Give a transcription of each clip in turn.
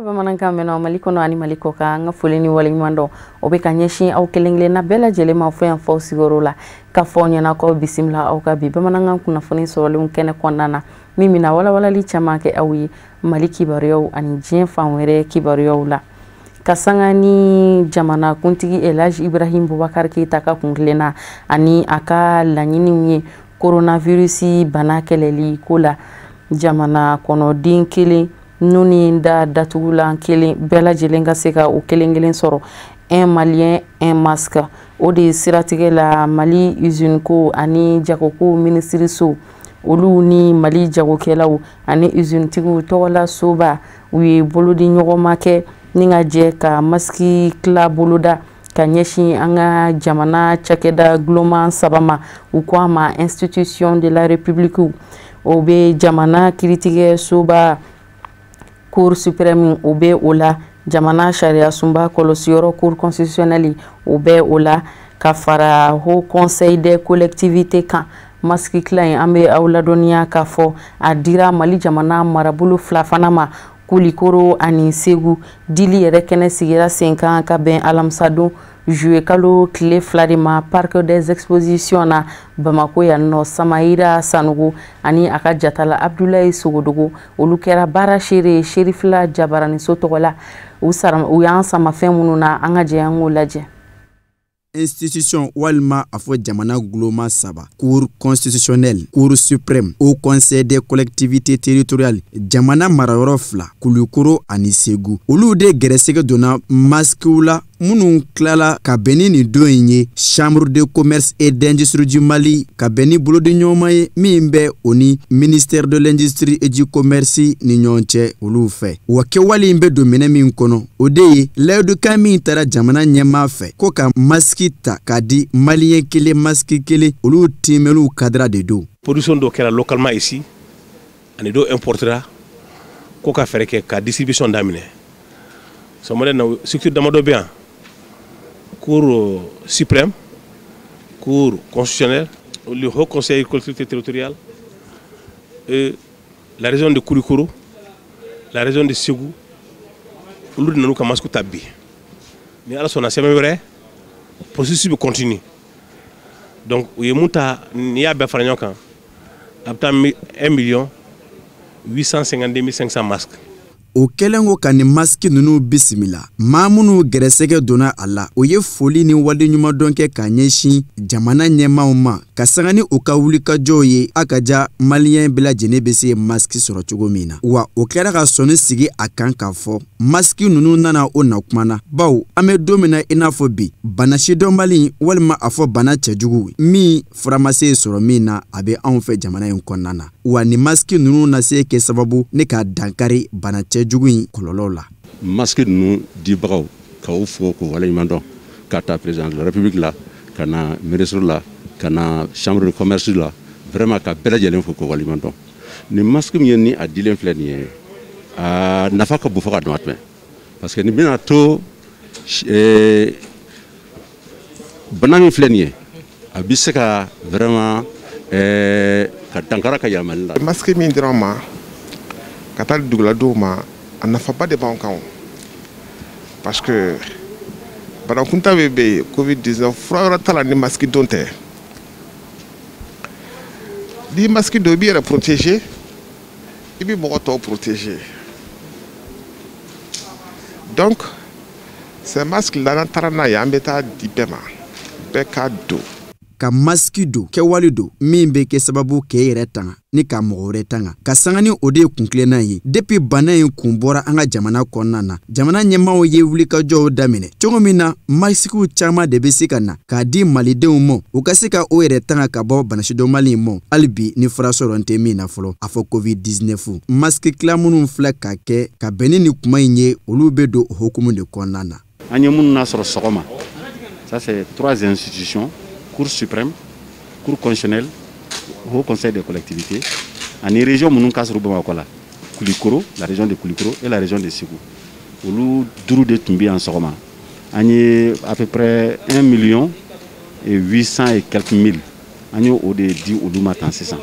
Bamanankan mɛnna Mali kɔnɔ ani Mali kɔ kan, an ka foli ni waleɲuman dɔn o bɛ ka ɲɛsin aw kelen kelenna bɛɛ lajɛlen ma fo yan fɔ sigiyɔrɔ la, ka fɔ aw ɲɛna k'aw bisimila aw ka bi bamanankan kunnafoni sɔrɔlenw kɛnɛ kɔnɔna na, min bɛna walawalali caman kɛ aw ye Mali kibaruyaw ani diɲɛ fan wɛrɛ kibaruyaw la. Ka sanga ni jamana kuntigi El Hadj Ibrahim Boubacar Keita ka kuntilenna ani a ka laɲiniw ye coronavirus bana kɛlɛli ko la, jamana kɔnɔden kelen nun ni da datugulan kelen bɛɛ lajɛlen ka se ka o kelen kelen sɔrɔ, un Malien un masque. O de siratigɛ la, Mali usine ko ani jagoko minisiriso olu ni Mali jagokɛlaw ani usinetigiw tɔgɔla soba u ye bolodi ɲɔgɔnma kɛ ni ka jɛ ka masque tila boloda ka ɲɛsin an ka jamana cakɛda gulonman saba ma, u ko a ma institution de la République. O bɛ jamana kiiritigɛ soba Cour suprême, o bɛ o la, jamana sariya sunba kɔlɔsiyɔrɔ Cour constitutionnelle, o bɛ o la, ka fara Haut Conseil des collectivités kan. Masque tila in, an bɛ aw ladɔnniya k'a fɔ a dira Mali jamana marabolo fila fana ma, Kulikoro ani Segu. Dili yɛrɛ kɛnɛ sigira sen kan ka bɛn alamisadon juillet kalo tile 2 de ma, Parc des expositions na Bamako yan nɔ. Samayira Sanogo ani a ka jatala Abdoulaye Sogodogo, olu kɛra baara seere Serifila Jabaraniso tɔgɔ la. U y'an sama fɛn minnu na, an ka jɛ an k'o lajɛ. Institution walima a fɔ jamana guloma saba, Cour constitutionnelle, Cour suprême, Haut Conseil des collectivités territoriales, jamana marayɔrɔ fila, Kulukoro ani Segu, olu de gɛrɛsɛgɛ donna masquew la minnu tilala ka bɛn ni nin don in ye. Chambre de commerce et d'industrie du Mali ka bɛn ni bolodiɲɔgɔnma ye min bɛ o ni ministère de l'industrie et du commerce ni ɲɔgɔn cɛ olu fɛ. Wa kɛwale in bɛ don minɛ min kɔnɔ, o de ye layidukan min taara jamana ɲɛmaa fɛ ko ka masque ta k'a di Malien kelen masque kelen, olu tiimɛliw kadira de don. Production dɔ kɛra localement ici ani dɔw importera ko ka fɛɛrɛ kɛ ka distribution daminɛ. Sɔgɔmada in na, structure damadɔ bɛ yan: Cour suprême, Cour constitutionnelle, le Haut Conseil des collectivités territoriales et la région de Koulikoro, la région de Ségou. Olu de nana u ka masque ta bi. Ni Ala sɔnna, semaine wɛrɛ processus bɛ continuer. Donc u ye mun ta, n'i y'a bɛɛ fara ɲɔgɔn kan, a bɛ taa 1 852 500 masques. O kɛlen ko ka nin masque ninnu bisimila, maa minnu gɛrɛsɛgɛ donna a la, o ye foli ni waleɲumandɔn kɛ ka ɲɛsin jamana ɲɛmaaw ma, ka sanga ni u ka wulikajɔw ye a ka ja Malien bɛɛ lajɛlen bɛ se masque sɔrɔ cogo min na. Wa o kɛra ka sɔnni sigi a kan k'a fɔ masque ninnu nana o na kuma na, bawo an bɛ don min na i n'a fɔ bi, bana sidɔnbali walima a fɔ bana cɛjugu min fura ma se sɔrɔ min na, a bɛ anw fɛ jamana in kɔnɔna na. Wa nin masque ninnu na se kɛ sababu ne ka dankari bana cɛjugu in kɔlɔlɔw la. Masque ninnu dibagaw, k'aw fo k'u waleɲuman dɔn, ka taa président de la République la, ka na ministre la, ka na chambre de commerce la, vraiment ka bɛɛ lajɛlen fo k'u waleɲuman dɔn. Nin masque min ye ni a dilen filɛ nin ye, a nafa ka bon fo ka dama tɛmɛ, parce que nin bɛna to bana min filɛ nin ye, a bɛ se ka vraiment ka dankara ka yɛlɛmali la. Masque min dira an ma ka taa duguladenw ma, a nafaba de b'anw kan o, parce que banakunta min bɛ yen, Covid 19, fura wɛrɛ t'a la ni masque don tɛ. N'i masque don, i b'i yɛrɛ protéger, i bɛ mɔgɔ tɔw protéger. Donc ces masques là, n'an taara n'a ye, an bɛ taa di bɛɛ ma, bɛɛ k'a don. Ka masque don kɛwale don min bɛ kɛ sababu k'e yɛrɛ tanga ni ka mɔgɔ wɛrɛ tanga, ka sanga ni o de ye kuntilenna ye. Depuis bana in kun bɔra an ka jamana kɔnɔna na, jamana ɲɛmaaw ye wulikajɔw daminɛ cogo min na masquew caman de bɛ se ka na k'a di malidenw ma, u ka se ka o yɛrɛ tanga ka bɔ bana sidɔnbali in ma. Hali bi ni fura sɔrɔ tɛ min na fɔlɔ, a fɔ Covid 19, masque tila minnu filɛ ka kɛ ka bɛn ni nin kuma in ye, olu bɛ don o hukumu de kɔnɔna na. An ye minnu nasɔrɔ sɔgɔma, ça c'est trois institutions: Cour suprême, Cour constitutionnelle, Haut Conseil des collectivités, ani région minnu ka surun Bamakɔ la, Kulikoro, la région de Kulikoro et la région de Ségou. Olu duuru de tun bɛ yan sɔgɔma. An ye à peu près 1 million et 800 et quelques mille an ye o de di olu ma tan sisan.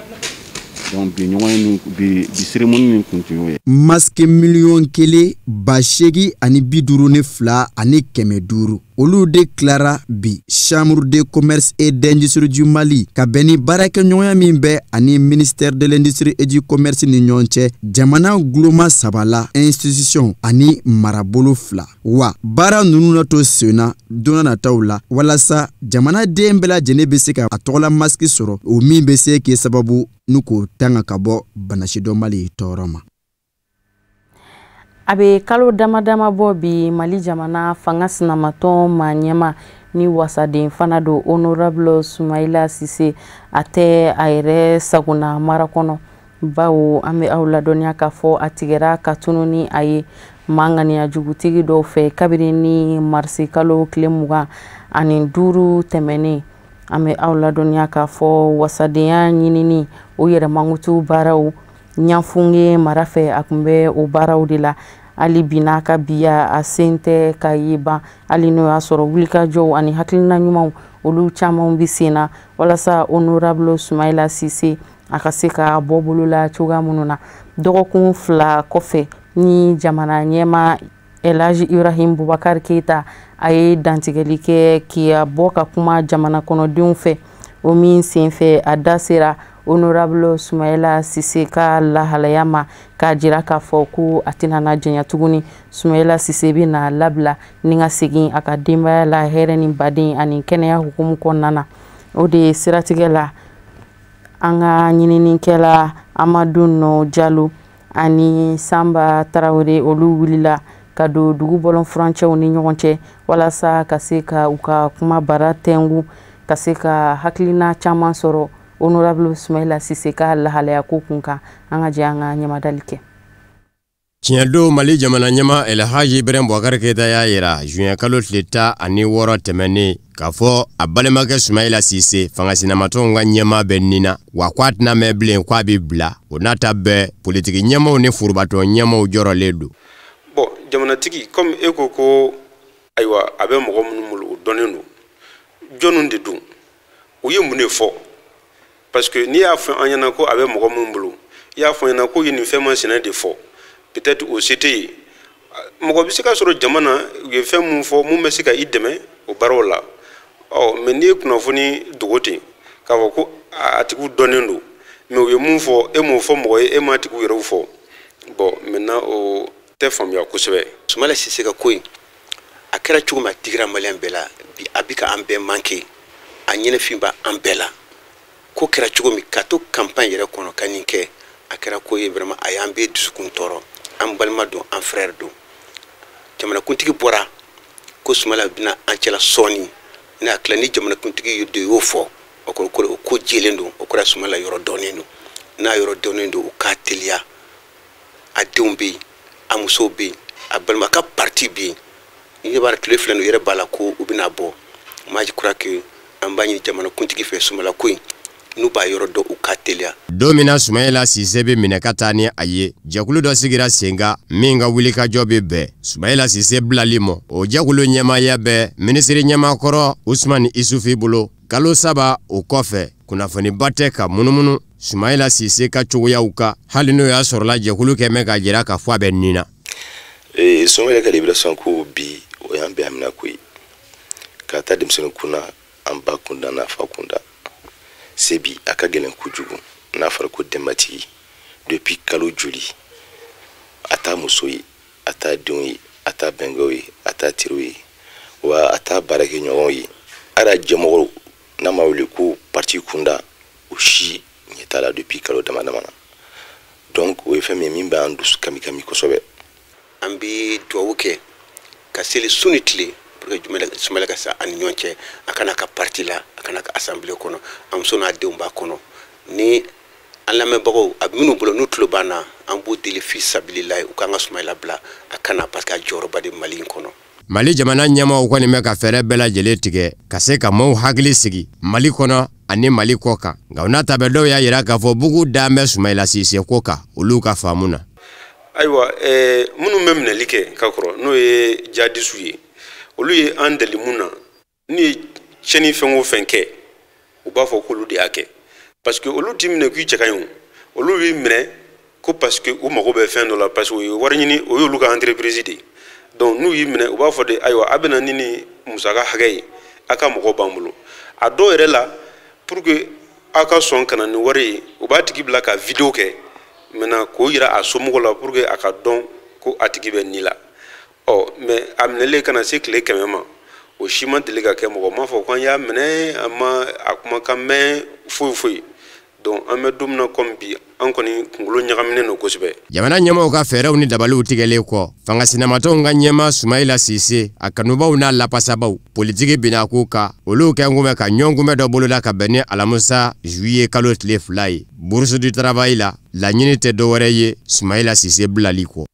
Donc bi ɲɔgɔn ye, bi cérémonie min kun tun y'o ye. Masque 1,085,500, olu de tilara bi Chambre de commerce et d'industrie du Mali, ka bɛn ni baarakɛɲɔgɔnya min bɛ ani ministère de l'Industrie et du Commerce ni ɲɔgɔn cɛ, jamana guloma saba la, institution ani marabolo fila. Wa baara ninnu na to senna don nataw la, walasa jamanaden bɛɛ lajɛlen bɛ se ka a tɔgɔla masque sɔrɔ, o min bɛ se kɛ sababu n'u k'o tanga ka bɔ bana sidɔnbali tɔɔrɔ ma. A bɛ kalo dama dama bɔ bi, Mali jamana fanga sinamatɔn maa ɲɛma ni wasaden fana don, honorable Sumayila Sise, a tɛ a yɛrɛ sagona mara kɔnɔ, bawo an bɛ aw ladɔnniya k'a fɔ a tigɛra ka tunu ni a ye maa ŋaniya jugutigi dɔw fɛ kabini ni marisi kalo tile 25 tɛmɛnen. An bɛ aw ladɔnniya k'a fɔ wasadenya ɲinini, o yɛrɛ mankutu baaraw Ɲafunge mara fɛ, a tun bɛ o baaraw de la. Hali bi n'a ka biya a sen tɛ ka ye ban, hali n'o y'a sɔrɔ wulikajɔw ani hakilina ɲumanw, olu caman bɛ sen na walasa honorable Sumayila Sise a ka se ka bɔ bolo la cogoya minnu na. Dɔgɔkun 2 kɔfɛ ni jamana ɲɛma Elhaji Ibrahim Boubacar Keita a ye dantigɛli kɛ k'a bɔ ka kuma jamana kɔnɔdenw fɛ, o min senfɛ a da sera honorable Sumayila Sise ka lahalaya ma, k'a jira k'a fɔ ko a tɛna na janya tuguni. Sumayila Sise bɛna labila ni ka segin a ka denbaya la hɛrɛ ni baden ani kɛnɛya hukumu kɔnɔna na. O de ye siratigɛ la, an ka ɲininikɛla Amadu Nɔ Jalo ani Sanba Tarawele, olu wulila ka don dugu bɔlɔn furancɛw ni ɲɔgɔn cɛ walasa ka se ka u ka kuma bara tɛngu, ka se ka hakilina caman sɔrɔ honorable Sumayila Sise ka lahalaya ko kun kan. An ka jɛ an ka ɲamadali kɛ. Tiɲɛ don, Mali jamana ɲɛma Elhaji Ibrahim Boubacar Keita y'a yira juin kalo tile 16 tɛmɛnen k'a fɔ a balimakɛ Sumayila Sise, fanga sinamatɔnw ka ɲɛmaa, bɛ nin na, wa k'a tɛna mɛn bilen k'a bɛ bila. O n'a ta bɛɛ, politiki ɲɛmaw ni forobatɔn ɲɛmaw jɔrɔlen don. Bon, jamanatigi, comme e ko ko ayiwa, a bɛ mɔgɔ minnu bolo, o dɔnnen don, jɔnniw de don, u ye mun de fɔ? Parce que n'i y'a fɔ an ɲɛna ko a bɛ mɔgɔ minnu bolo, i y'a fɔ an ɲɛna ko ye nin fɛn masina de fɔ, peut-être o se tɛ yen. Mɔgɔ bɛ se ka sɔrɔ jama na, u ye fɛn mun fɔ mun bɛ se ka i dɛmɛ o baaraw la. Ɔ mais n'i ye kunnafoni dogo ten k'a fɔ ko a tigiw dɔnnen don, mais u ye mun fɔ, e m'o fɔ mɔgɔ ye, e m'a tigiw yɛrɛw fɔ, bon, maintenant o tɛ faamuya kosɛbɛ. Sumayila Sise ka ko in, a kɛra cogo min, a digira maliyɛn bɛɛ la. Bi a bi ka an bɛɛ manqué, a ɲɛnɛfin b'an bɛɛ la. Ko kɛra cogo min, ka to campagne yɛrɛ kɔnɔ ka nin kɛ, a kɛra ko ye vraiment, a y'an bɛɛ dusukun tɔɔrɔ. An balima don, an frère don. Jamanakuntigi bɔra ko Sumayila bɛna an cɛla sɔɔni. Ne hakili la, ni jamanakuntigi de y'o fɔ, o kɔrɔ o ko jɛlen don, o kɔrɔ Sumayila yɔrɔ dɔnnen don. N'a yɔrɔ dɔnnen don, u k'a teliya. A denw bɛ yen, a musow bɛ yen, a balima ka parti bɛ yen. Ni ɲɛ b'a la, tile 2 nin, u yɛrɛ b'a la ko u bɛna bɔ. Moi, je crois que an b'a ɲini jamanakuntigi fɛ, Sumayila ko in, n'u b'a yɔrɔ dɔn, u k'a teliya. Don min na Sumayila Sise bɛ minɛ ka taa ni a ye, jɛkulu dɔ sigira sen kan min ka wulikajɔ bɛ bɛn Sumayila Sise bilali ma. O jɛkulu ɲɛmaaya bɛ minisiri ɲɛmaakɔrɔ Usumani Isufi bolo. Kalo 3 o kɔfɛ, kunnafoniba tɛ ka munumunu Sumayila Sise ka cogoyaw kan, hali n'o y'a sɔrɔla jɛkulu kɛ mɛn k'a jira k'a fɔ a bɛ nin na. Sumayila ka libération ko bi, o y'an bɛɛ amina ko ye. Ka taa denmisɛnnin kunna, an ba kunda n'a fa kunda, se bi a ka gɛlɛn kojugu. N'a fɔra ko denbatigi, depuis kalo joli a t'a muso ye, a t'a denw ye, a t'a bɛnkɛw ye, a t'a teriw ye, wa a t'a baarakɛɲɔgɔnw ye, hali a jɛmɔgɔw n'a ma wele ko parti kunda, o si ɲɛ t'a la depuis kalo dama dama na. Donc o ye fɛn min ye min b'an dusu kami kami kosɛbɛ. An bɛ dugawu kɛ ka seli su ni tile pour que Sumayila ka sa an ni ɲɔgɔn cɛ, a kana ka parti la, a kana ka assemblée kɔnɔ, a muso n'a denw b'a kɔnɔ. Ni an lamɛnbagaw a bɛ minnu bolo, n'u tulo b'an na, an b'u deli fi sabililayi, u k'an ka Sumayila bila a kana, parce que a jɔyɔrɔba de Mali in kɔnɔ. Mali jamana ɲɛmaaw kɔni bɛ ka fɛɛrɛ bɛɛ lajɛlen tigɛ ka se ka maaw hakili sigi Mali kɔnɔ ani Mali kɔ kan, nka o n'a ta bɛɛ, dɔw y'a jira k'a fɔ bugu dan bɛ Sumayila Sise ko kan olu ka faamu na. Ayiwa, minnu bɛ minɛli kɛ ka kɔrɔ, n'o ye jadisiw ye, Olu ye an deli mun na, n'u ye tiɲɛni fɛn o fɛn kɛ, u b'a fɔ k'olu de y'a kɛ, parce que olu t'i minɛ k'i cɛ ka ɲi o, olu b'i minɛ ko parce que u mago bɛ fɛn dɔ la, parce que u ye wari ɲini, o y'olu ka entreprise de ye. Donc n'u y'i minɛ, u b'a fɔ de ayiwa, a bɛna ni nin musaka hakɛ ye, a ka mɔgɔ b'an bolo. A dɔw yɛrɛ la, pour que aw ka sɔn ka na ni wari ye, u b'a tigi bila ka vidéo kɛ maintenant k'o yira a somɔgɔw la, pour que a ka dɔn ko a tigi bɛ ni la. Ɔ mais a minɛlen ka na se tile 100 ma, o si ma deli ka kɛ. Mɔgɔ m'a fɔ k'an y'a minɛ, an ma a kumakan mɛn foyi foyi. Donc an bɛ don min na komi bi, an kɔni kunkolo ɲagaminen don kosɛbɛ. Jamana ɲɛmaaw ka fɛɛrɛw ni dabaliw tigɛlen kɔ, fanga sinamatɔnw ka ɲɛmaa Sumayila Sise, a kanubaw n'a lapasabaw, politiki binna ko kan, olu kɛn kun bɛ ka ɲɔgɔn kunbɛ dɔ boloda ka bɛn ni alamisa juillet kalo tile 2 ye Bourse du Travail la. Laɲini tɛ dɔwɛrɛ ye Sumayila Sise bilali kɔ.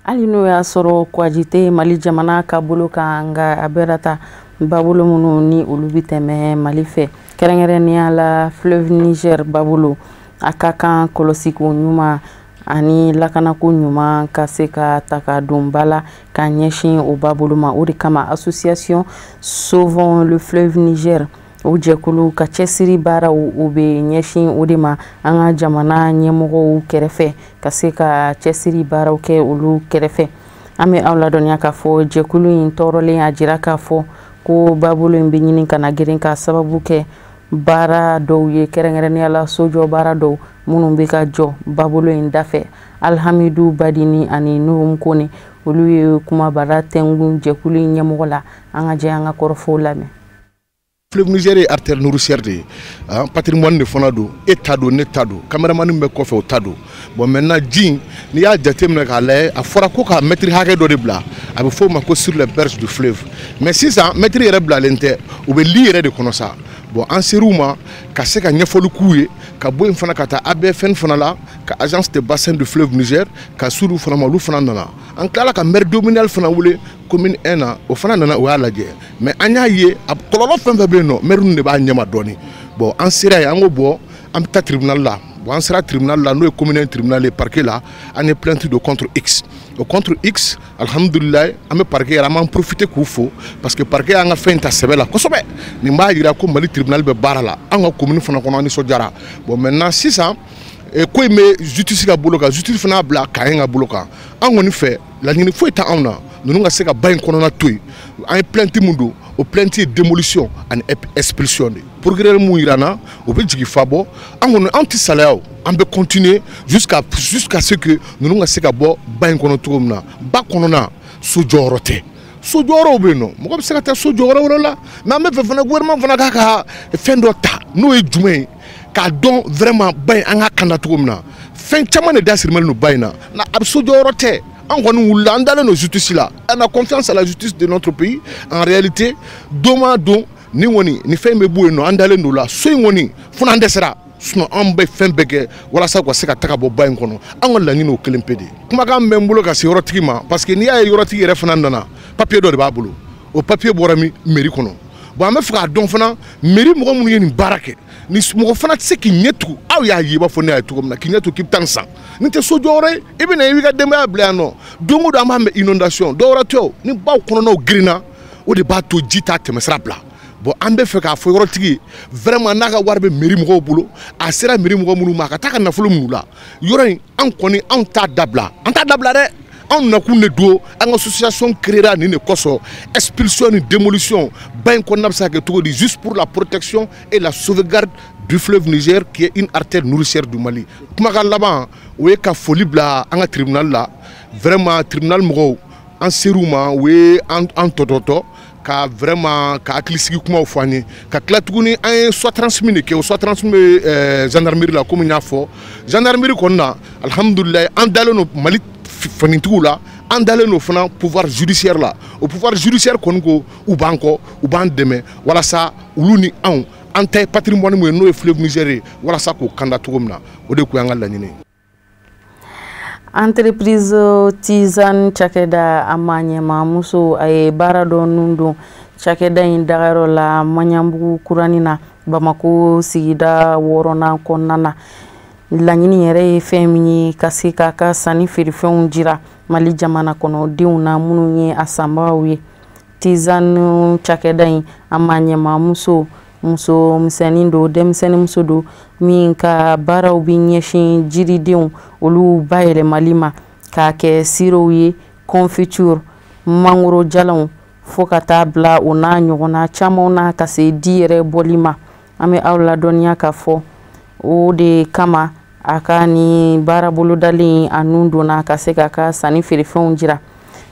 Hali n'o y'a sɔrɔ kwaji tɛ Mali jamana ka bolo kan, nka a bɛɛ ta babolo minnu ni olu bɛ tɛmɛ Mali fɛ, kɛrɛnkɛrɛnnenya la fleuve Niger babolo, a ka kan kɔlɔsiko ɲuman ani lakanako ɲuman ka se ka ta ka don ba la ka ɲɛsin o babolo ma. O de kama, association Sauvons le Fleuve Niger, o jɛkulu ka cɛsiri baaraw, o bɛ ɲɛsin o de ma an ka jamana ɲɛmɔgɔw kɛrɛfɛ, ka se ka cɛsiri baaraw kɛ olu kɛrɛfɛ. An bɛ aw ladɔnniya k'a fɔ jɛkulu in tɔɔrɔlen a jira k'a fɔ ko babolo in bɛ ɲini ka na girin ka sababu kɛ baara dɔw ye, kɛrɛnkɛrɛnnenya la sojɔ baara dɔw minnu bɛ ka jɔ babolo in dafɛ. Alhamidu Badini ani Nuhum Kone, olu ye kumabara tɛngun jɛkulu in ɲɛmɔgɔ la. An ka jɛ an ka kɔrɔfɔw lamɛn. Fleuve Niger ye artère nourricière de ye, patrimoine de fana don. E ta don, ne ta don, caméraman bɛ kɔfɛ, o ta don. Bon, maintenant ji, n'i y'a jateminɛ k'a lajɛ, a fɔra ko ka mètre hakɛ dɔ de bila, a bɛ f'o ma ko sur les berges du fleuve. Mais sisan mètre yɛrɛ bilalen tɛ, u bɛ lit yɛrɛ de kɔnɔ sa. Bon, an ser'u ma ka se ka ɲɛfɔli k'u ye, ka bɔ yen fana ka taa ABFN fana la, ka agence de bassin du fleuve Niger, ka s'olu fana ma, olu fana nana. An tilala ka maire domanial fana wele commune 1 na, o fana nana, o y'a lajɛ. Mais an y'a ye a kɔlɔlɔ fɛn fɛn bɛ yen nɔ, maire ninnu de b'a ɲɛma dɔɔni. Bon, an sera yen, an ko bon, an bɛ taa tribunal la. Bon, an sera tribunal la, n'o ye commune 1 tribunal ye, parquet la, an ye plainte don contre X. O contre X, alhamdulilayi, an bɛ parquet yɛrɛ, an b'an profiter k'u fo, parce que parquet y'an ka fɛn ta sɛbɛ la kosɛbɛ. Nin b'a jira ko Mali tribunal bɛ baara la. An ka commune fana kɔnɔ, an nisɔndiyara. Bon, maintenant sisan ko in bɛ justice ka bolo kan, justice fana y'a bila Kayen ka bolo kan. An kɔni fɛ, laɲini foyi tɛ anw na, ninnu ka se ka ba in kɔnɔna to yen. An ye plainte mun don, o plainte ye démolition ani expulsion de. Procureur mun yira n na, o bɛ jigin fa bɔ. An kɔni, an tɛ salaya o, an bɛ continuer jusqu'à ce que ninnu ka se ka bɔ ba in kɔnɔ cogo min na. Ba kɔnɔna, so jɔyɔrɔ tɛ, so jɔyɔrɔw bɛ yen nɔ, mɔgɔ bɛ se ka taa so jɔyɔrɔ wɛrɛ la. Mais an bɛ fɛ fana gouvernement fana k'a ka fɛn dɔ ta, n'o ye jumɛn ye, k'a dɔn vraiment ba in an ka kanda cogo min na. Fɛn caman de dasirimalen don ba in na, a bɛ so jɔyɔrɔ tɛ. An kɔni wulila, an dalen don justice la, an a confiance à la justice de notre pays. En réalité, don ma don ni kɔni ni fɛn bɛ bɔ yen nɔ, an dalen don la. So in kɔni fo n'an dɛsɛra, sinon an bɛ fɛn bɛɛ kɛ walasa u ka se ka taga bɔ ba in kɔnɔ. An ka laɲini o kelen pe de ye. Kumakan bɛ n bolo ka se yɔrɔtigi ma, parce que n'i y'a ye yɔrɔtigi yɛrɛ fana nana, papier dɔ de b'a bolo, o papier bɔra min mairie kɔnɔ. Bon, an bɛ fɛ k'a dɔn fana mairie mɔgɔ minnu ye nin baara kɛ, ni mɔgɔ fana tɛ se k'i ɲɛ tugu, aw y'a ye i b'a fɔ ne y'a ye cogo min na, k'i ɲɛ tugu k'i bɛ taa nin san, nin tɛ so jɔyɔrɔ ye. I bɛ na i b'i ka denbaya bila yan nɔ, don o don an b'a mɛn inondation, dɔwɛrɛ tɛ o, ni baw kɔnɔnaw girinna, o de b'a to ji t'a tɛmɛsira bila. Bon, an bɛ fɛ k'a fɔ yɔrɔtigi ye vraiment, n'a ka wari bɛ mairie mɔgɔw bolo, a sera mairie mɔgɔ minnu ma, a ka taa ka nafolo minnu la yɔrɔ in, an kɔni anw t'a dabila, an t'a dabila dɛ. Anw nakun de don, an ka association créera nin de kosɔn, expulsion ni démolition, ba in kɔnɔna bɛ se ka kɛ cogo di, juste pour la protection et la sauvegarde du fleuve Niger qui est une artère nourricière du Mali. Kumakan laban, o ye ka foli bila an ka tribunal la. Vraiment, tribunal mɔgɔw, an ser'u ma, u ye an tɔtɔtɔ ka vraiment ka hakilisigi kumaw fɔ an ye, ka tila tuguni an ye soit transmis de kɛ. O soit transmis bɛ gendarmerie la, komi n y'a fɔ, gendarmerie kɔni na, alhamdulilayi, an dalen don Mali finitigiw la, an dalen don fana pouvoir judiciaire la. O pouvoir judiciaire kɔni ko u b'an kɔ, u b'an dɛmɛ walasa olu ni anw, an ta ye patrimoine mun ye, n'o ye fleuve Niger ye, walasa k'o kanda cogo min na, o de tun y'an ka laɲini ye. Entreprise Tizan cakɛda a ma ɲɛmaamuso, a ye baara dɔ nun don cakɛda in dagayɔrɔ la Maɲanbugu kuranin na, Bamako sigida 6nan kɔnɔna na. Laɲini yɛrɛ ye fɛn min ye, ka se k'a ka sanni feerefɛnw jira Mali jamana kɔnɔdenw na minnu ye a sanbagaw ye. Tisane cakɛda in, a ma ɲɛmaamuso, muso misɛnnin don, denmisɛnnin muso don, min ka baaraw bɛ ɲɛsin jiridenw olu bayɛlɛmali ma k'a kɛ sirow ye, confiture, mangoro jalanw, fo ka taa bila o n'a ɲɔgɔnna camanw na, ka se di yɛrɛ bɔli ma. An bɛ aw ladɔnniya k'a fɔ o de kama a ka nin baara bolodalen a nun donna ka se k'a ka sanni feerefɛnw jira.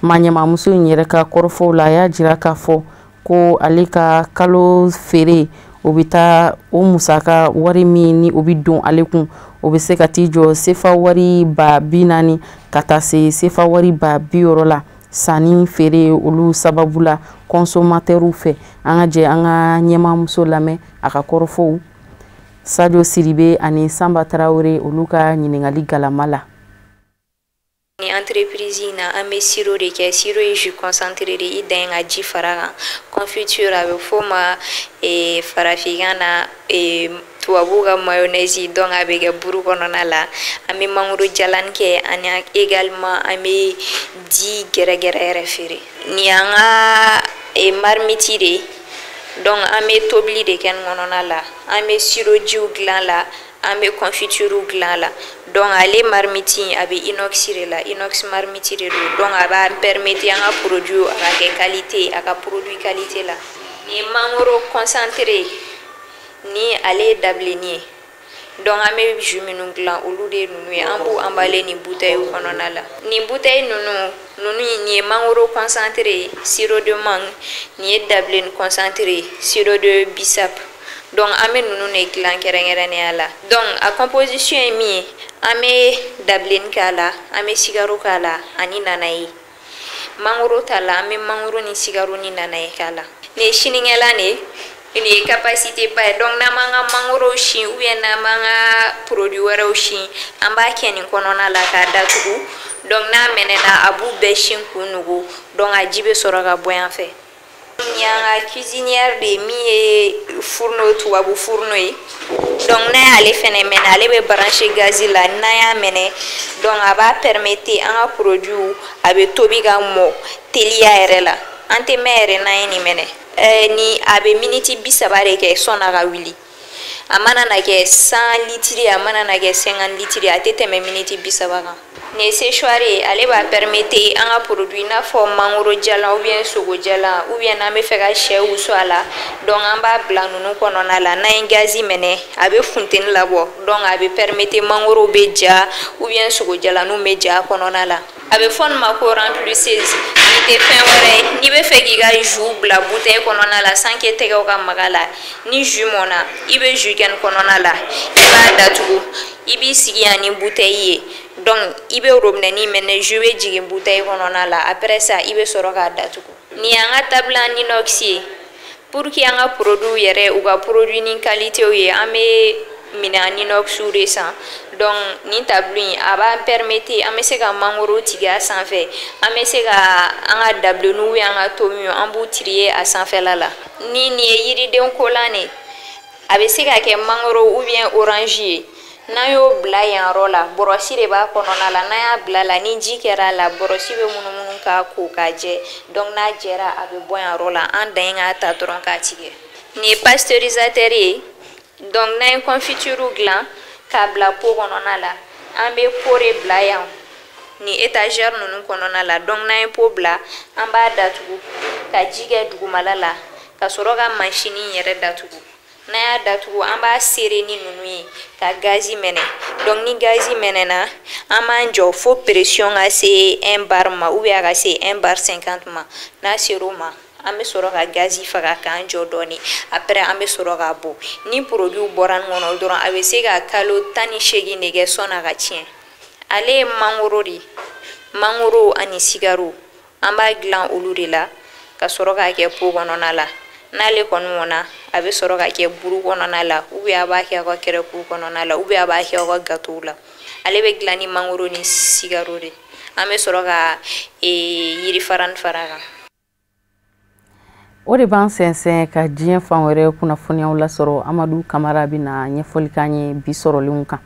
Maa ɲɛmaamuso in yɛrɛ ka kɔrɔfɔw la, a y'a jira k'a fɔ ko ale ka kalo feere, o bɛ taa o musaka wari min ni o bɛ don ale kun, o bɛ se ka t'i jɔ sefa wari 40 000 ka taa se sefa wari 60 000 la, sanni feere olu sababu la consommateurs fɛ. An ka jɛ an ka ɲɛmaamuso lamɛn a ka kɔrɔfɔw, Sadio Siribe ani Sanba Tarawele olu ka ɲininkali galama la. Ni entreprise in na, an bɛ sirop de kɛ. Sirop ye jus concentré de, i dan ye ka ji fara kan. Confiture, a bɛ f'o ma farafinkan na tubabuw ka mayonnaise. Donc a bɛ kɛ buru kɔnɔna la. An bɛ mangoro jalan kɛ, ani également an bɛ di gɛrɛgɛrɛ yɛrɛ feere. Nin y'an ka marmite de ye. Donc an bɛ tobili de kɛ nin kɔnɔna la, an bɛ sirop jiw dilan la, an bɛ confiture dilan la. Donc ale marmite a bɛ inox de la, inox marmite de don. Donc a b'a permettre an ka produit a ka kɛ qualité, a ka produit qualité la. Nin ye mangoro concentré, ni ale ye dabilenni ye. Donc an bɛ jus minnu dilan, olu de ye ninnu ye. An b'u emballer nin bouteille kɔnɔna la. Nin bouteille ninnu, nin ye mangoro concentré, sirop de mangue, nin ye dabilenni concentré, sirop de bissap. Donc an bɛ ninnu de dilan kɛrɛnkɛrɛnnenya la. Donc a composition ye min ye, an bɛ dabilenni k'a la, an bɛ sikaro k'a la ani nanaye. Mangoro ta la, an bɛ mangoro ni sikaro ni nanaye k'a la. Nin ye sinikɛlan de ye, nin ye capacité ba ye. Donc n'an b'an ka mangoro sin ou bien n'an b'an ka produit wɛrɛw sin, an b'a kɛ nin kɔnɔna la k'a datugu. Donc n'a mɛnɛna, a b'u bɛɛ sin k'u nugu. Donc a ji bɛ sɔrɔ ka bɔ yan fɛ. Nin y'an ka cuisinière de ye, min ye fourneau, tubabu fourneau ye. Donc n'a y'ale fɛnɛ mɛnɛ, ale bɛ brancher gaz la. N'an y'a mɛnɛ, donc a b'a permettre an ka produit a bɛ tobi ka mɔ teliya yɛrɛ la. An tɛ mɛn yɛrɛ n'an ye nin mɛnɛ. Ni a bɛ miniti 30 de kɛ sɔn'a ka wuli. A mana na kɛ 100 litres, a mana na kɛ 50 litres, a tɛ tɛmɛ miniti 30 kan. Nin ye séchoir ye. Ale b'a permettre an ka produit, i n'a fɔ mangoro jalan ou bien sogo jalan, ou bien n'an bɛ fɛ ka sɛ wusu a la. Donc an b'a bila ninnu kɔnɔna la. N'an ye gazi minɛ, a bɛ funteni labɔ. Donc a bɛ permettre mangoro bɛ ja ou bien sogo jalanninw bɛ ja a kɔnɔna la. A bɛ fɔ nin ma ko remplisseuse. Nin tɛ fɛn wɛrɛ ye, n'i bɛ fɛ k'i ka jus bila bouteille kɔnɔna la sans que tɛgɛw ka maga la, ni jus mɔnna, i bɛ jus kɛ nin kɔnɔna la, i b'a datugu, i b'i sigi yan ni bouteille ye. Donc i bɛ robinet mɛnɛ, jus bɛ jigin bouteille kɔnɔna la. Après ça, i bɛ sɔrɔ k'a datugu. Nin y'an ka table en inox ye. Pour que an ka produit yɛrɛ, u ka produit ni qualité ye, an bɛ minɛn inox de san. Donc nin table in, a b'an permettre an bɛ se ka mangoro tigɛ a sanfɛ, an bɛ se ka an ka dabilenninw, an ka tomiw, an b'u trier a sanfɛla la. Ni nin ye yiriden kolan de, a bɛ se ka kɛ mangoro ou bien orange ye. N'an y'o bila yan yɔrɔ la, brosse de b'a kɔnɔna la. N'an y'a bila la, ni ji kɛra a la, brosse bɛ munumunu k'a ko k'a jɛ. Donc n'a jɛra, a bɛ bɔ yan yɔrɔ la. An dan ye k'a ta dɔrɔn k'a tigɛ. Nin ye pasteurisateur ye. Donc n'an ye confiture dilan k'a bila pot kɔnɔna la, an bɛ pot de bila yan nin étagère ninnu kɔnɔna la. Donc n'an ye pot bila, an b'a datugu ka ji kɛ dugumala la, ka sɔrɔ ka machine yɛrɛ datugu. N'an y'a datugu, an b'a serrer ni ninnu ye ka gazi mɛnɛ. Donc ni gazi mɛnɛna, an b'an jɔ fo pression ka se 1 bar ma ou bien a ka se 1 bar 50 ma. N'a ser'o ma, an bɛ sɔrɔ ka gazi faga k'an jɔ dɔɔni. Après, an bɛ sɔrɔ k'a bɔ. Ni produit bɔra nin kɔnɔ dɔrɔn, a bɛ se ka kalo 18 de kɛ sɔn'a ka tiɲɛ. Ale ye mangoro de ye, mangoro ani sikaro, an b'a dilan olu de la ka sɔrɔ k'a kɛ pot kɔnɔna la. N'ale kɔni mɔnna, a bɛ sɔrɔ ka kɛ buru kɔnɔna la, ou bien a b'a kɛ aw ka crêpe kɔnɔna la, ou bien a b'a kɛ aw ka gâteau la. Ale bɛ dilan ni mangoro ni sikaro de. An bɛ sɔrɔ ka yirifarani fara kan. O de b'an sɛnsɛn ka diɲɛ fan wɛrɛ kunnafoniyaw lasɔrɔ. Amadu Kamara bɛna ɲɛfɔli k'an ye bi sɔrɔlenw kan.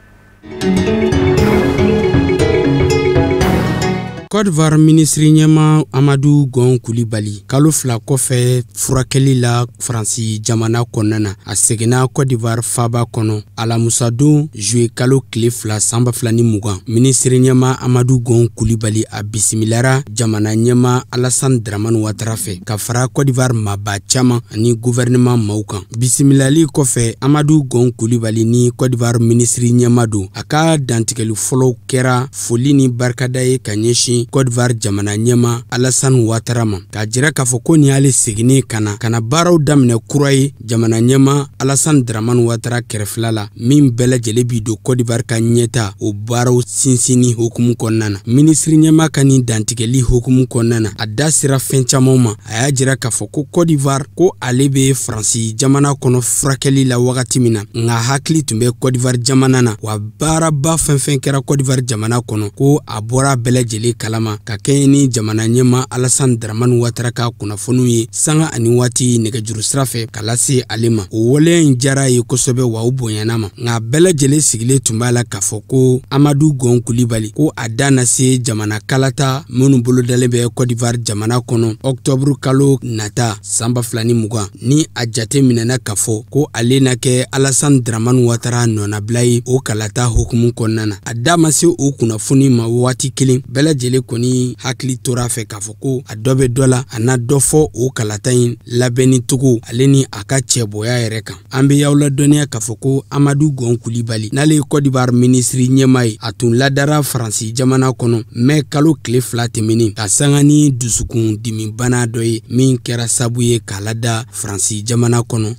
Côte d'Ivoire minisiri ɲɛma Amadu Gɔn Kulibali, kalo 2 kɔfɛ furakɛli la Faransi jamana kɔnɔna na, a seginna Côte d'Ivoire faaba kɔnɔ alamusadon juillet kalo tile 2 san 2020. Minisiri ɲɛma Amadu Gɔn Kulibali a bisimilara jamana ɲɛma Alassane Dramane Ouattara fɛ ka fara Côte d'Ivoire maaba caman ani gouvernement maaw kan. Bisimilali kɔfɛ, Amadu Gɔn Kulibali ni Côte d'Ivoire minisiri ɲɛma don, a ka dantigɛli fɔlɔw kɛra foli ni barikada ye ka ɲɛsin Côte d'Ivoire jamana ɲɛma Alassane Ouattara ma, k'a jira k'a fɔ ko nin y'ale seginni ka na baaraw daminɛ kura ye jamana ɲɛma Alassane Dramane Ouattara kɛrɛfɛla la, min bɛɛ lajɛlen bi don Côte d'Ivoire ka ɲɛta o baaraw sinsinni hukumu kɔnɔna na. Minisiri ɲɛma ka nin dantigɛli hukumu kɔnɔna na, a da sera fɛn caman ma. A y'a jira k'a fɔ ko Côte d'Ivoire ko ale bɛ Faransi jamana kɔnɔ furakɛli la wagati min na, nka hakili tun bɛ Côte d'Ivoire jamana na, wa baaraba fɛn fɛn kɛra Côte d'Ivoire jamana kɔnɔ ko a bɔra bɛɛ lajɛlen kalama, ka kɛɲɛ ni jamana ɲɛma Alassane Dramane Ouattara ka kunnafoniw ye sanga ani waati nɛgɛjuru sira fɛ ka lase ale ma. O waleya in diyara ye kosɛbɛ, wa o bonyana ma, nka bɛɛ lajɛlen sigilen tun b'a la k'a fɔ ko Amadu Gɔn Kulibali ko a da na se jamana kalata minnu bolodalen bɛ Côte d'Ivoire jamana kɔnɔ octobre kalo nata san 2020, ni a jate minɛna k'a fɔ ko ale na kɛ Alassane Dramane Ouattara nɔnabila ye o kalata hukumu kɔnɔna na. A da ma se o kunnafoni ma waati kelen, bɛɛ lajɛlen kɔni hakili tora a fɛ k'a fɔ ko a dɔ bɛ dɔ la, a na dɔ fɔ o kalata in labɛnni cogo ale ni a ka cɛbɔya yɛrɛ kan. An bɛ y'aw ladɔnniya k'a fɔ ko Amadu Gɔn Kulibali, n'ale ye Côte d'Ivoire minisiri ɲɛma ye, a tun ladara Faransi jamana kɔnɔ mɛ kalo tile 2 tɛmɛnen, ka sanga ni dusukun dimibana dɔ ye min kɛra sabu ye k'a lada Faransi jamana kɔnɔ.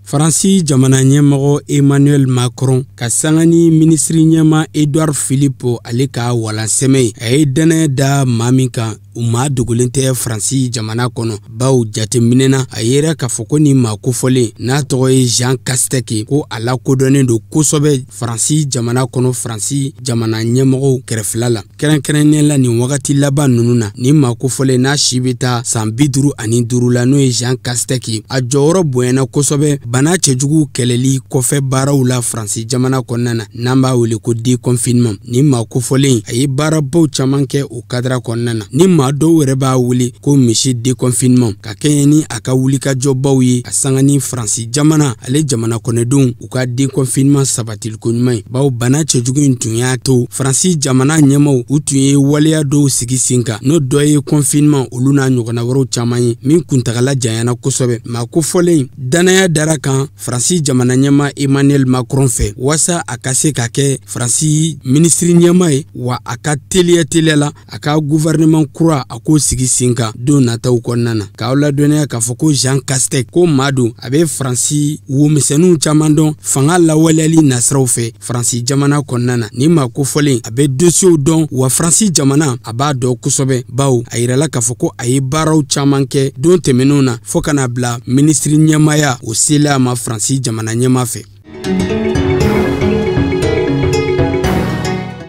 Faransi jamana ɲɛmɔgɔ Emmanuel Macron ka sanga ni minisiri ɲɛma Edouard Philippe ale ka walansɛmɛ ye, a ye dɛnɛ da maa min kan, u maa dogolen tɛ Faransi jamana kɔnɔ, baw jateminɛna a yera k'a fɔ ko nin maa kofɔlen n'a tɔgɔ ye Jean Castex, ko a lakodɔnnen don kosɛbɛ Faransi jamana kɔnɔ, Faransi jamana ɲɛmɔgɔw kɛrɛfɛla la, kɛrɛnkɛrɛnnenya la nin wagati laban ninnu na. Nin maa kofɔlen n'a si bɛ taa san 55 la, n'o ye Jean Castex ye, a jɔyɔrɔ bonyana kosɛbɛ bana cɛjugu kɛlɛli kɔfɛ baaraw la Faransi jamana kɔnɔna na, n'an b'a wele ko déconfinement. Nin maa kofɔlen a ye baarabaw caman kɛ o kadara kɔnɔna na. Ni maa dɔw yɛrɛ b'a wele ko misi déconfinement, ka kɛɲɛ ni a ka wulikajɔbaw ye a sanga ni Faransi jamana ale jamana kɔnɔdenw u ka déconfinement sabatiliko ɲuman ye, bawo bana cɛjugu in tun y'a to Faransi jamana ɲɛmaw u tun ye waleya dɔw sigi sen kan, n'o dɔ ye confinement olu n'a ɲɔgɔnna wɛrɛw caman ye min kuntagala janyana kosɛbɛ. Maa kofɔlen danaya dara kan Faransi jamana ɲɛma Emmanuel Macron fɛ waasa a ka se ka kɛ Faransi minisiri ɲɛma ye, wa a ka teliya teliya la a ka gouvernement kura a k'o sigi sen kan don nataw kɔnɔna na. K'aw ladɔnniya k'a fɔ ko Jean Castex ko maa don, a bɛ Faransi womisɛnninw caman dɔn fanga lawaleyali nasiraw fɛ Faransi jamana kɔnɔna na. Nin maa kofɔlen a bɛ dossiers dɔn, wa Faransi jamana a b'a dɔn kosɛbɛ, bawo a yirala k'a fɔ ko a ye baaraw caman kɛ don tɛmɛnenw na fo ka na bila minisiri ɲɛmaya o sela a ma Faransi jamana ɲɛma fɛ.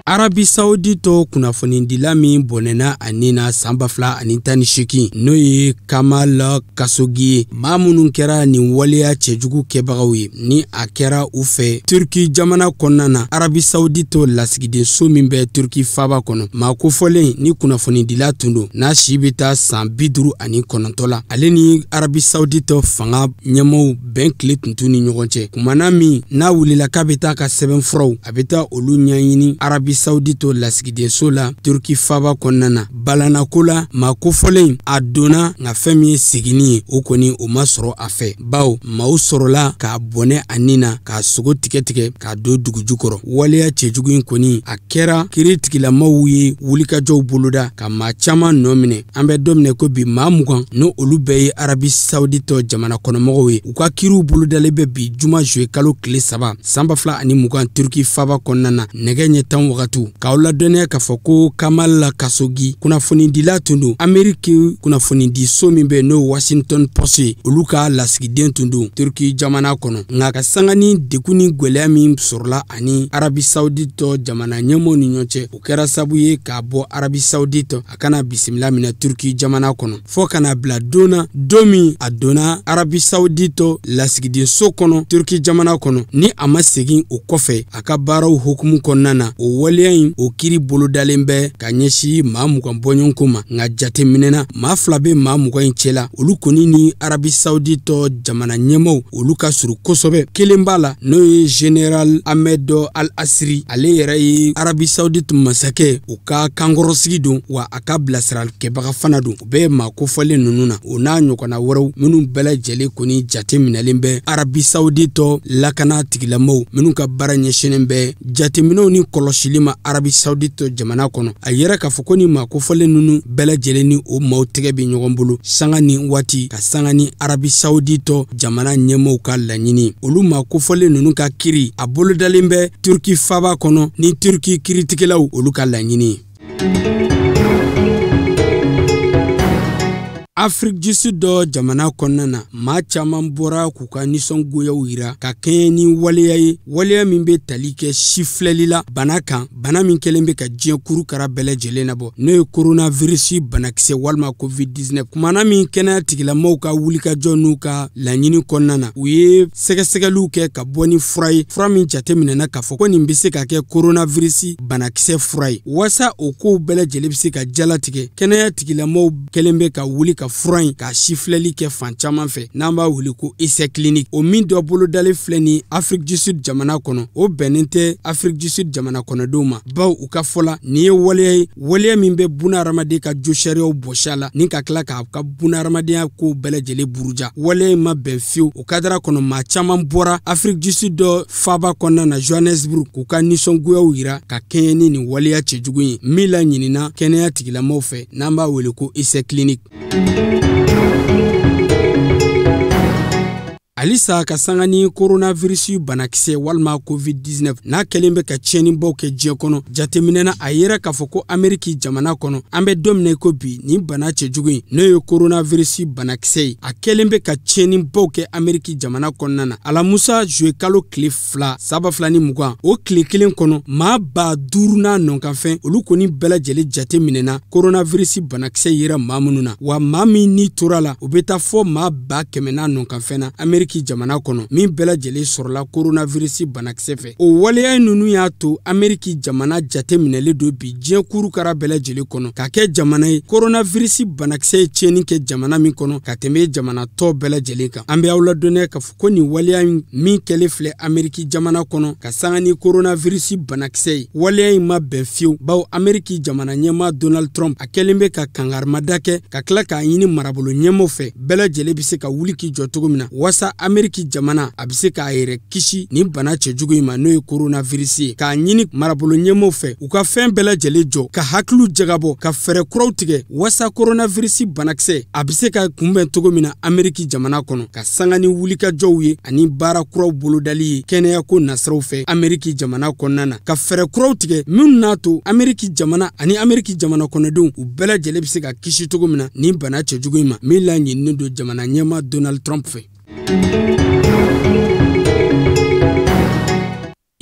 Arabi Saoudite kunnafonidila min bɔnɛna a nin na san 2018, n'o ye Kamal Khashoggi ye, maa minnu kɛra nin waleya cɛjugu kɛbagaw ye ni a kɛra u fɛ Turki jamana kɔnɔna na, Arabi Saoudite lasigidenso min bɛ Turki faaba kɔnɔ, maa kofɔlen ni kunnafonidila tun don n'a si bɛ taa san 59 la, ale ni Arabi Saoudite fanga ɲɛmaaw bɛn tile tun t'u ni ɲɔgɔn cɛ. Kumana min n'a wulila k'a bɛ taa ka sɛbɛnfuraw a bɛ taa olu ɲɛɲini Arabi Saoudite lasigidenso la Turki faaba kɔnɔna na, balanako la maa kofɔlen a donna, nka fɛn min ye seginni ye o kɔni o ma sɔrɔ a fɛ, bawo maaw sɔrɔla k'a bɔnɛ a nin na k'a sogo tigɛ tigɛ k'a don dugu jukɔrɔ. Waleya cɛjugu in kɔni a kɛra kiiritigilamaw ye wulikajɔw boloda ka maa caman nɔ minɛ. An bɛ don minɛ ko bi maa 20 n'o olu bɛɛ ye Arabi Saoudite jamana kɔnɔmɔgɔw ye, u ka kiiriw bolodalen bɛ bi juma juillet kalo tile 3 san 2020 Turki faaba kɔnɔna na nɛgɛ ɲɛ 10 wagati. wagatiw. K'aw ladɔnniya k'a fɔ ko Kamal Khashoggi kunnafonidila tun don Ameriki kunnafonidiso min bɛ n'o Washington Post ye, olu ka lasigiden tun don Turki jamana kɔnɔ. Nka ka sanga ni degun ni gwɛlɛya min sɔrɔla ani Arabie Saoudite jamana ɲɛmɔgɔw ni ɲɔgɔn cɛ, o kɛra sababu ye k'a bɔ Arabie Saoudite a kana bisimila minɛ Turki jamana kɔnɔ, fɔɔ kana bila don na, don min a donna Arabie Saoudite lasigidenso kɔnɔ Turki jamana kɔnɔ, ni a ma segin o kɔfɛ a ka baaraw hukumu kɔnɔna na. O waleya in, o kiri bolodalen bɛ ka ɲɛsin maa 20 bɔɲɔgɔnko ma. Nka jateminɛna, maa 2 bɛ maa 20 in cɛla, olu kɔni ni Arabie Saoudite jamana ɲɛmaaw olu ka surun kosɛbɛ. Kelen b'a la, n'o ye Général Ahmed Al-Asiri, ale yɛrɛ ye Arabie Saoudite masakɛ o ka kankɔrɔsigi don, wa a ka bilasiralikɛbaga fana don. O bɛ maa kofɔlen ninnu na, o n'a ɲɔgɔnna wɛrɛw minnu bɛɛ lajɛlen kɔni jate minɛlen bɛ Arabie Saoudite lakana tigilamɔgɔw minnu ka baara ɲɛsinnen bɛ jateminɛw ni kɔlɔsili ma Arabie Saoudite jamana kɔnɔ. A yɛrɛ k'a fɔ ko ni maa kofɔlen ninnu bɛɛ lajɛlen ni o maaw tɛgɛ bɛ ɲɔgɔn bolo sanga ni waati, ka sanga ni Arabie Saoudite jamana ɲɛmɔgɔw ka laɲini. Olu maa kofɔlen ninnu ka kiri a bolodalen bɛ Turki faaba kɔnɔ ni Turki kiritigɛlaw olu ka laɲini. Afrique du Sud dɔ jamana kɔnɔna na, maa caman bɔra k'u ka nisɔngoyaw yira ka kɛɲɛ ni waleya ye, waleya min bɛ tali kɛ sifilɛli la bana kan, bana min kɛlen bɛ ka diɲɛ kurukara bɛɛ lajɛlen nabɔ, n'o ye coronavirus banakisɛ walima COVID-19. Kumana min kɛnɛya tigilamɔgɔw ka wulikajɔ n'u ka laɲini kɔnɔna na, u ye sɛgɛsɛgɛliw kɛ ka bɔ ni fura ye, fura min jateminɛna k'a fɔ ko nin bɛ se ka kɛ coronavirus banakisɛ fura ye. Waasa o kow bɛɛ lajɛlen bɛ se ka jalatigɛ, kɛnɛya tigilamɔgɔw kɛlen bɛ ka wuli ka fura in k'a sifilɛli kɛ fan caman fɛ, n'an b'a wele ko essai clinique. O min dɔ bolodalen filɛ ni Afrique du Sud jamana kɔnɔ, o bɛnnen tɛ Afrique du Sud jamana kɔnɔdenw ma, bawo u ka fɔ la nin ye waleya ye, waleya min bɛ buna hadamaden ka josariyaw bɔsi a la ni ka tila k'a ka buna hadamadenya kow bɛɛ lajɛlen buruja. Waleya in ma bɛn fiyewu. O kadara kɔnɔ, maa caman bɔra Afrique du Sud dɔ faaba kɔnɔna na Johannesburg k'u ka nisɔngoyaw yira ka kɛɲɛ ni nin waleya cɛjugu ye min laɲinina kɛnɛya tigilamɔgɔw fɛ, n'an b'a wele ko essai clinique. Halisa ka sanga ni coronavirus banakisɛ walima COVID-19 n'a kɛlen bɛ ka tiɲɛnibaw kɛ diɲɛ kɔnɔ, jateminɛna a yera k'a fɔ ko Ameriki jamana kɔnɔ, an bɛ don min na i ko bi, nin bana cɛjugu in, n'o ye coronavirus banakisɛ ye, a kɛlen bɛ ka tiɲɛnibaw kɛ Ameriki jamana kɔnɔna na. Alamusa juwe kalo tile 2 2020, o tile kelen kɔnɔ, maa 5000 n'a nɔkanfɛn olu kɔni bɛɛ lajɛlen jateminɛna coronavirus banakisɛ yera maa minnu na, wa maa min ni tora la, o bɛ taa fɔ maa 100,000 n'a nɔkanfɛn na Ameriki jamana kɔnɔ, min bɛɛ lajɛlen sɔrɔla coronavirus banakisɛ fɛ. O waleya ninnu y'a to Ameriki jamana jateminɛlen don bi diɲɛ kurukara bɛɛ lajɛlen kɔnɔ ka kɛ jamana ye coronavirus banakisɛ ye tiɲɛni kɛ jamana min kɔnɔ ka tɛmɛ jamana tɔ bɛɛ lajɛlen kan. An bɛ aw ladɔnniya k'a fɔ ko nin waleya min kɛlen filɛ Ameriki jamana kɔnɔ ka sanga ni coronavirus banakisɛ ye, waleya in ma bɛn fiyewu, bawo Ameriki jamana ɲɛmaa Donald Trump a kɛlen bɛ ka kangarimada kɛ ka tila k'a ɲini marabolo ɲɛmaaw fɛ bɛɛ lajɛlen bɛ se ka wuli k'i jɔ cogo min na waasa Ameriki jamana a bɛ se k'a yɛrɛ kisi nin bana cɛjugu in ma, n'o ye coronavirus ye, k'a ɲini marabolo ɲɛmaaw fɛ u ka fɛn bɛɛ lajɛlen jɔ ka hakiliw jagabɔ ka fɛɛrɛ kuraw tigɛ waasa coronavirus banakisɛ a bɛ se ka kunbɛn cogo min na Ameriki jamana kɔnɔ, ka sanga ni wulikajɔw ye ani baara kuraw bolodali ye kɛnɛyako nasiraw fɛ Ameriki jamana kɔnɔna na, ka fɛɛrɛ kuraw tigɛ minnu n'a to Ameriki jamana ani Ameriki jamana kɔnɔdenw u bɛɛ lajɛlen bɛ se ka kisi cogo min na nin bana cɛjugu in ma, min laɲininen don jamana ɲɛmaa Donald Trump fɛ.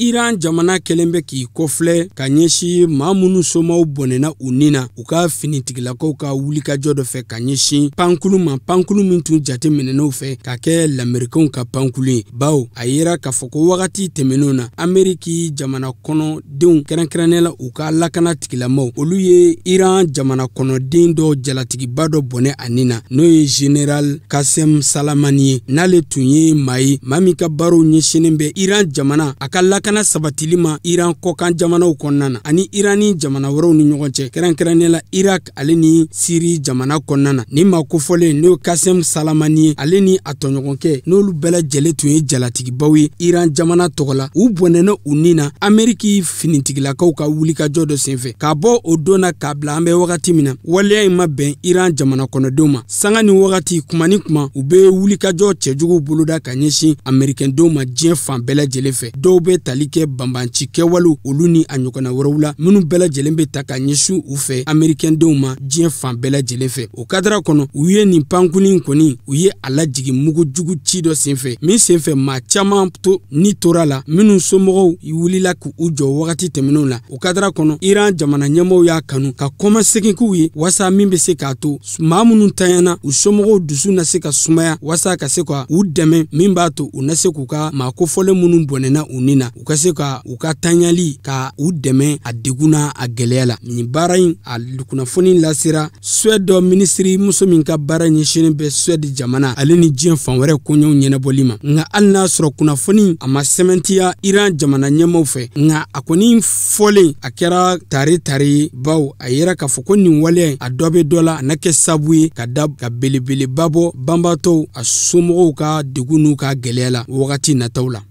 Iran jamana kɛlen bɛ k'i kɔfilɛ ka ɲɛsin maa minnu somaw bɔnɛna u ni na u ka finitigilakaw ka wulikajɔ dɔ fɛ ka ɲɛsin pankulu ma, pankulu min tun jate minɛn'u fɛ ka kɛ lamerikanw ka pankulu ye, bawo a yera k'a fɔ ko wagati tɛmɛnenw na Ameriki jamana kɔnɔdenw kɛrɛnkɛrɛnnenya la u ka lakana tigilamaw olu ye Iran jamana kɔnɔden dɔ jalatigiba dɔ bɔnɛ a ni na, n'o ye Général Qasem Soleimani ye, n'ale tun ye maa ye, maa min ka baaraw ɲɛsinnen bɛ Iran jamana a ka lakana sabatili ma Iran kɔkan jamanaw kɔnɔna na ani Iran ni jamana wɛrɛw ni ɲɔgɔn cɛ, kɛrɛnkɛrɛnnenya la Irak ale ni Siri jamana kɔnɔna na. Nin maa kofɔlen, n'o ye Qasem Soleimani ye, ale ni a tɔɲɔgɔnkɛ, n'olu bɛɛ lajɛlen tun ye jalatigibaw ye Iran jamana tɔgɔ la, u bɔnɛna u ni na Ameriki finitigilakaw ka wulikajɔ dɔ senfɛ. K'a bɔ o don na k'a bila an bɛ wagati min na, waleya in ma bɛn Iran jamana kɔnɔdenw ma. Sanga ni wagati, kuma ni kuma, u bɛ wulikajɔ cɛjuguw boloda ka ɲɛsin amerikɛndenw ma diɲɛ fan bɛɛ lajɛlen fɛ. Dɔw bɛ tali tali kɛ banbanci kɛwalew olu ni a ɲɔgɔnna wɛrɛw la, minnu bɛɛ lajɛlen bɛ ta ka ɲɛsin u fɛ amerikɛndenw ma diɲɛ fan bɛɛ lajɛlen fɛ. O kadara kɔnɔ, u ye nin pankurun kɔni, u ye a lajigin mugujugu ci dɔ senfɛ, min senfɛ maa caman to ni tora la, minnu somɔgɔw wulila k'u jɔ wagati tɛmɛnenw la. O kadara kɔnɔ, Iran jamana ɲɛmɔgɔw y'a kanu ka kɔmasegin k'u ye, waasa min bɛ se k'a to maa minnu tanyana, u somɔgɔw dusu na se ka sumaya, waasa ka se ka u dɛmɛ, min b'a to u na se k'u ka maa kofɔlen minnu bɔnɛna u ni na, u ka se ka u ka tanyali ka u dɛmɛ a degun n'a a gɛlɛya la. Nin baara in, a kunnafoni lasera Suède dɔ minisiri muso min ka baara ɲɛsinnen bɛ Suède jamana ale ni diɲɛ fan wɛrɛ koɲɛw ɲɛnabɔli ma. Nka hali n'a sɔrɔ kunnafoni a ma sɛmɛntiya Iran jamana ɲɛmaaw fɛ, nka a kɔni fɔlen a kɛra tare tare ye, bawo a yera k'a fɔ ko nin waleya in, a dɔ bɛ dɔ la, a na kɛ sabu ye ka da ka belebeleba bɔ banbaatɔw a somɔgɔw ka degun n'u ka gɛlɛya la wagati nataw la.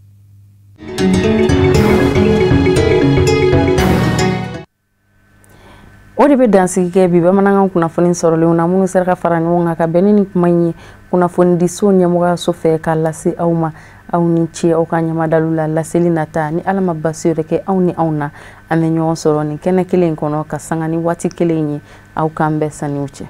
O de bɛ dansigi kɛ bi bamanankan kunnafoni sɔrɔlenw na, minnu sera ka fara ɲɔgɔn kan ka bɛn ni nin kuma in ye kunnafonidiso ɲɛmɔgɔyaso fɛ k'a lase aw ma. Aw ni ce aw ka ɲamadalu la. Laseli nata, ni Ala ma basi yɛrɛ kɛ aw ni anw na, an bɛ ɲɔgɔn sɔrɔ nin kɛnɛ kelen in kɔnɔ ka sanga ni waati kelen ye. Aw k'an bɛɛ saniw cɛ.